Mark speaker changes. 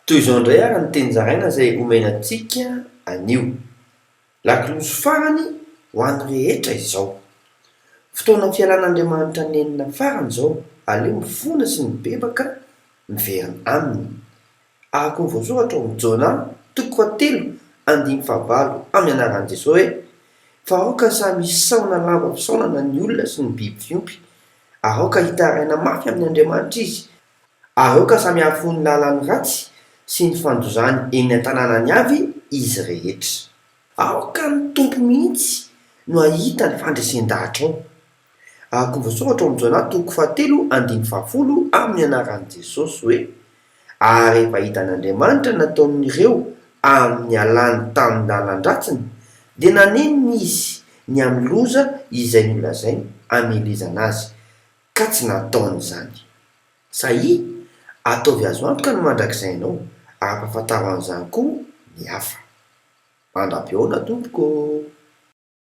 Speaker 1: Toy izao indray ary ny teny zaraina izay omena antsika anio. Lakolosy farany ho an'ny rehetra izao. Fotoana fialan'Andriamanitra nenina farany izao, aleo mifona sy mibebaka miverina Aminy. Araka ny voasoratra ao amin'ny Jona toko fahatelo andininy fahavalo amin'ny anaran'i Jesoa hoe, Fa aoka samy hisaona lamba fisaonana ny olona sy ny biby fiompy, ary aoka hitaraina mafy amin' Andriamanitra izy, ary aoka samy hahafoy ny lalany ratsy sy ny fandozany eny an-tanànany avy izy rehetra. Aoka ny Tompo mihitsy no hahita ny fandresen-dahatrao. Araka ny voasoratra ao amin'ny Jona toko fahatelo andininy fahafolo amin'ny anaran'i Jesosy hoe, Ary rehefa hitan'Andriamanitra ny nataon'ireo amin'ny nialany tamin'ny lalan-dratsiny, dia nanenina Izy ny amin'ny loza izay nolazainy hamelezana azy, ka tsy nataony izany. Sahia, ataovy azo antoka ny mandrakizainao, ary ampahafantaro an'izany koa ny hafa. Mandra-pihaona tompoko ô!